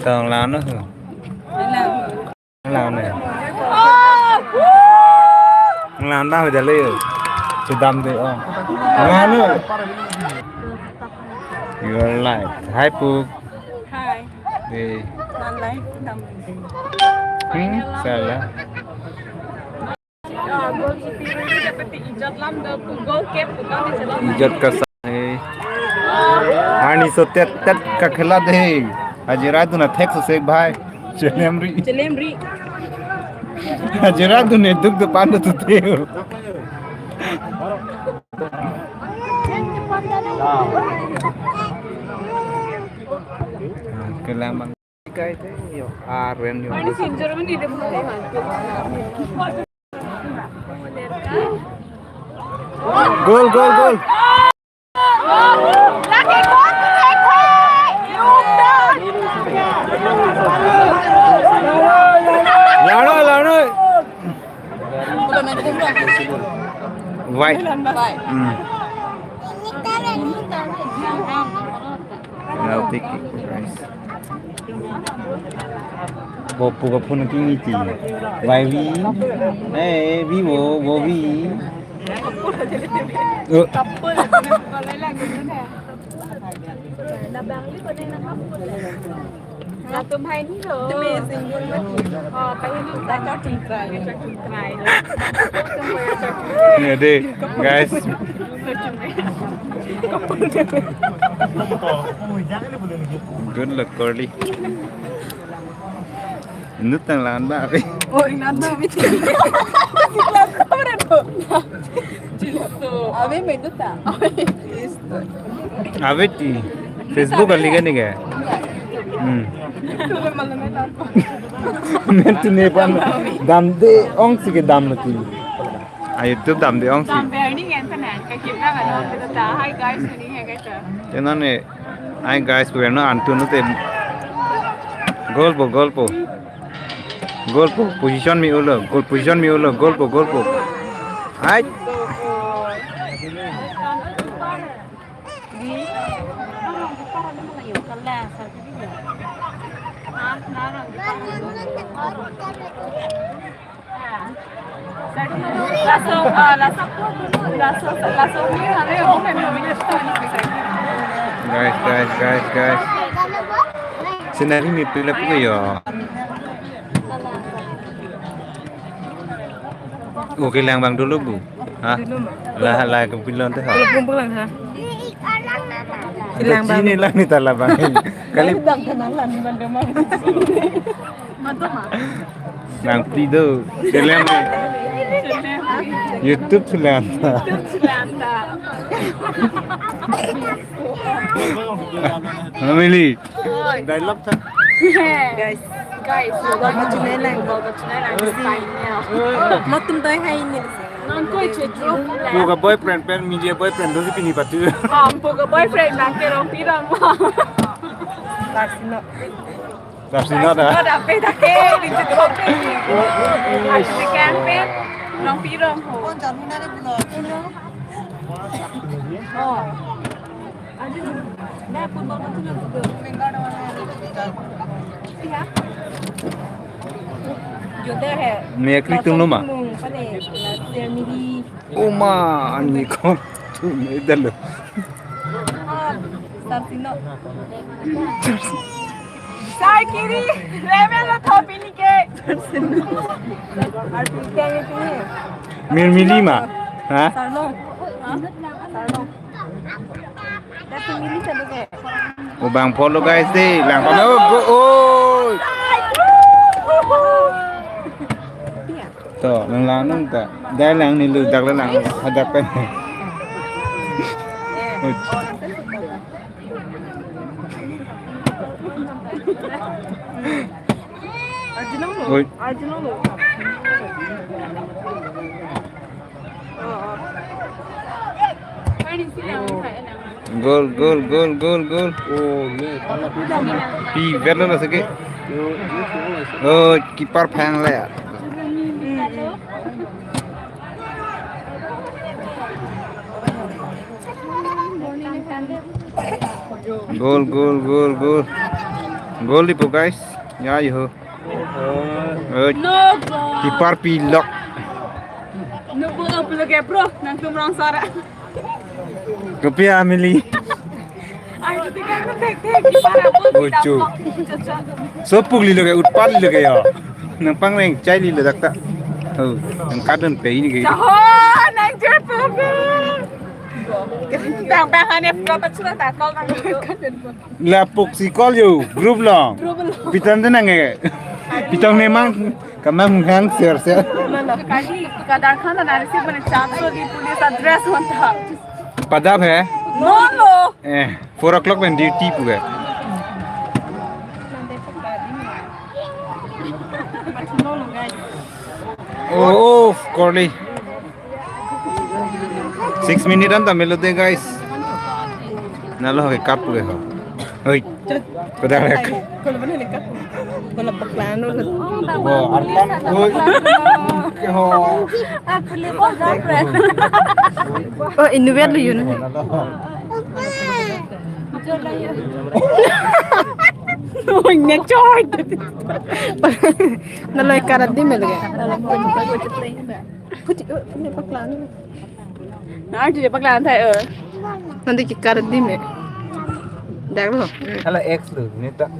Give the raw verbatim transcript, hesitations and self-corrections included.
Tong lang no. Lang ne. Lang dah jale. Sedam de ong. Lang no. You're live. Hi Puk. Hi. Eh. Nan live dam. Hmm, salah. Ijat kasar he. Arni so tet tet kakhela de. Hajira dun athek so sek bhai. Chelemri. Chelemri. Hajira dun ne duk do pan do tute. Kelang bang. Kai te yo, ah, ren yo. Gol, gol, gol. Lano, lano. Why? Hmm. Now take it, guys. Bo pu ka phone ki miti. Why we? Eh, we wo, wo we. Oh. Latum hai ni lo. Oh, kahin ta chok chungkrai, chok chungkrai. Ya deh, guys. Good luck, Corley. Inut tang lan ba. Oh, inut ba. Ave me duta. Ave ti Facebook ali kan ni ke? Hmm. Men tu ne pan damde ongsi ke dam lo ti. A YouTube damde ongsi. Dam berni ngen panan ka kim na ano kita. Hi guys, ini ya guys. Tenan ne, hi guys, we are not antu no te. Gol po, gol po. Gol po, position me ulo, gol position me ulo, gol po, gol po. Hai. Laso, ah, laso, laso, laso ni hari home and family. Guys, guys, guys, guys. Scenery me pila puyo. Oke, lang bang dulu, Bu. Hah? Dulu, Ma. Lah, lah, ke pilon teh, ha? Belum pulang, ha? Lang bang. Sini lang ni tala bang. Kali bang kenalan ni bang demang. Mantu, Ma. Nang pido. Kalian ni. YouTube sudah. YouTube sudah. Family. Dialogue ta. Guys, guys, yoga ka chunai lang, yoga ka chunai lang. Mo tum doi hai ni. Non koi che jo. Pu ka boyfriend pen media boyfriend do si pini patu. Ah, pu ka boyfriend nang ke rong pi rong. Taxi no. Taxi no da. Taxi no da pe da ke, di che ko pe. Taxi ke pe. Rong pi rong ho. Oh. Mekri tung lo ma. Oma ani ko tu me dalo. Sai kiri, level lo thopi ni ke. Mirmili ma. Ha? Sarlo. Ha? Sarlo. Obang follow guys deh, lang follow. Oh, oh. To, lang lang nung ta. Dai lang ni lu dak lang hadak pen. Oi. Gol, gol, gol, gol, gol. Pi vet lo na seke. Oh, keeper phang le. Gol, gol, gol, gol. Goal dipo guys. Ya yo. Eh, No goal. Keeper pilok. No goal pulo ke bro, nangtum rong sara. Kopi amili. Ai, ketika aku tek tek, keeper aku Ojo. Sopuk lilo ke, utpat lilo ke ya. Nangpang reng chai lilo dakta. Oh, nang kadon pe ini ke. Jaho, nang jatuh ke. Bang bang ane flow tak sudah tak kau bang. Lapuk si call yo, group long. Group long. Pitan tenang eh. Pitong nemang, kamang hang ser ser. Kadi, kadar khan na receive mane chance di police address honta. Padap hai? No, no. Eh, four o'clock pen duty pu hai. Oh, oh, Corley. Six minute anta melo de, guys. Nalo ke cup ke ho. Oi. Kodak lek. Kalau mana ni cup? Kalau paklan dulu. Oh, artan. Oi. Ke ho. Aku lupa berapa. Oh, ini biar lu yun. Oh, ngecor. Nalo ikarat di melo ke. Puji, oh, ini paklan. Nah, jadi paklan thai, eh. Nanti kikarat di me. Dak lo. Ala X lo, ini tak.